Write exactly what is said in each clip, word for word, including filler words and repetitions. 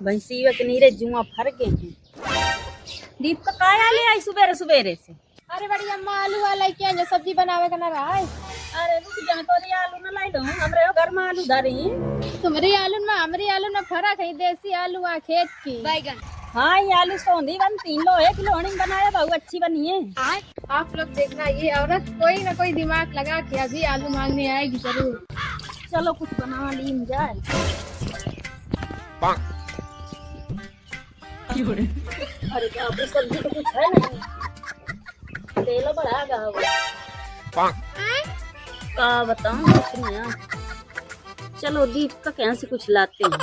भैंसिया के नीरे जुआ फर गए हैं। दीप का काया ले आई सुबेरे सुबेरे से? अरे बड़ी अम्मा, आलू वाला क्या जो सब्जी बनावे का ना रहा है। अरे रुक जा, तोरी आलू ना लाई दो, हमरे घर में आलू धरी। तुम्हरी आलू ना, हमरी आलू ना फरक है, देसी आलू आ खेत की। हाँ, ये आलू सौंधी बनती, लोहे की लोहड़ी में बनाया, बहुत अच्छी बनी है। आप लोग देखना, ये औरत कोई ना कोई दिमाग लगा के अभी आलू मांगने आएगी जरूर। चलो कुछ बना ली जाए। अरे बाप रे, सब्जी तो कुछ है नहीं, तेल बढ़ा गा हो। का बताऊं, कुछ नहीं है। चलो दीप का कहाँ से कुछ लाते हैं।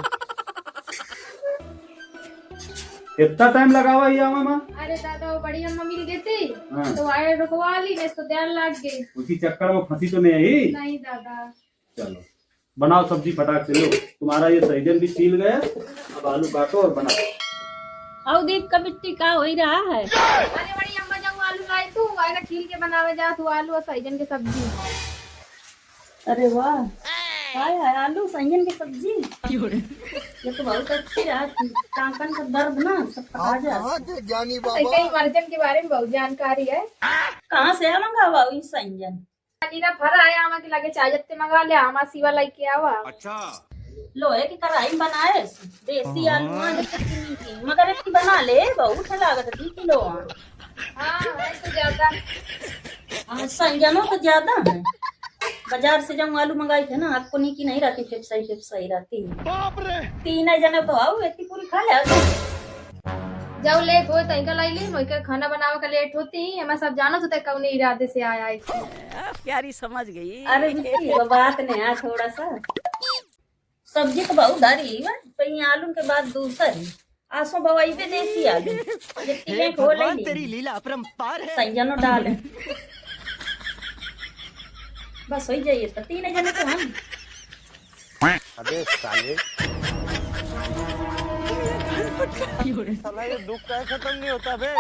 इतना टाइम लगावा ये आवा माँ? अरे दादा, वो बड़ी अम्मा मिल गई थी, हाँ। तो आए रुकवा ली, नहीं तो देर लग गई। उसी चक्कर में फंसी तो नहीं आई? नहीं दादा। चलो बनाओ सब्जी फटाक से, लो तुम्हारा ये सहजन भी छील गया, अब आलू काटो और बनाओ। आओ दीप का बिट्टी का हो ही रहा है। अरे बड़ी अम्मा, जाऊँ आलू लाई तू, आएगा छील के बनावे जा तू आलू और सहजन के सब्जी। अरे वाह, हाय हाय, आलू सैयन की सब्जी। ये तो बहुत अच्छी रहती, टांकन का दर्द ना सब खा जाए। कहीं मर्जन के बारे में बहुत जानकारी है। कहाँ से मंगावा ई सैयन? नीरा भर आया, आमा के लगे चाय जत्ते मंगा ले, आमा सीवा लाई के आवा। अच्छा। लोहे की कढ़ाई में बनाए, देसी आलू आने कितनी की, मगर इतनी बना ले, बहुत है लागत दी किलो। हाँ, है तो ज्यादा। हाँ, संजनो तो ज्यादा है। बाजार से जब आलू मंगाई थे ना, आपको नी की नहीं रहती, फेफसाई, फेफसाई रहती है। बाप रे! तीन जने तो आओ, इतनी पूरी खा ले। जाओ, लेट होए, तनिका लाई ली, मोई के खाना बनावे का लेट होती, एमा सब जानो तो ते कौने इरादे से आया है। अब प्यारी समझ गई। अरे बिट्टी, वो बात नहीं है, थोड़ा सा सब्जी तो बहुत धरी है, पर ये आलू के बाद दूसर है। आसो बवाई पे देसी आलू, ये हे तीन खोल भगवान, ली। तेरी लीला अपरंपार है। सैजनो डाल। बस हो ही जाइए तो तीन जने तो हम। अबे साले। साला ये दुख का खत्म नहीं होता बे।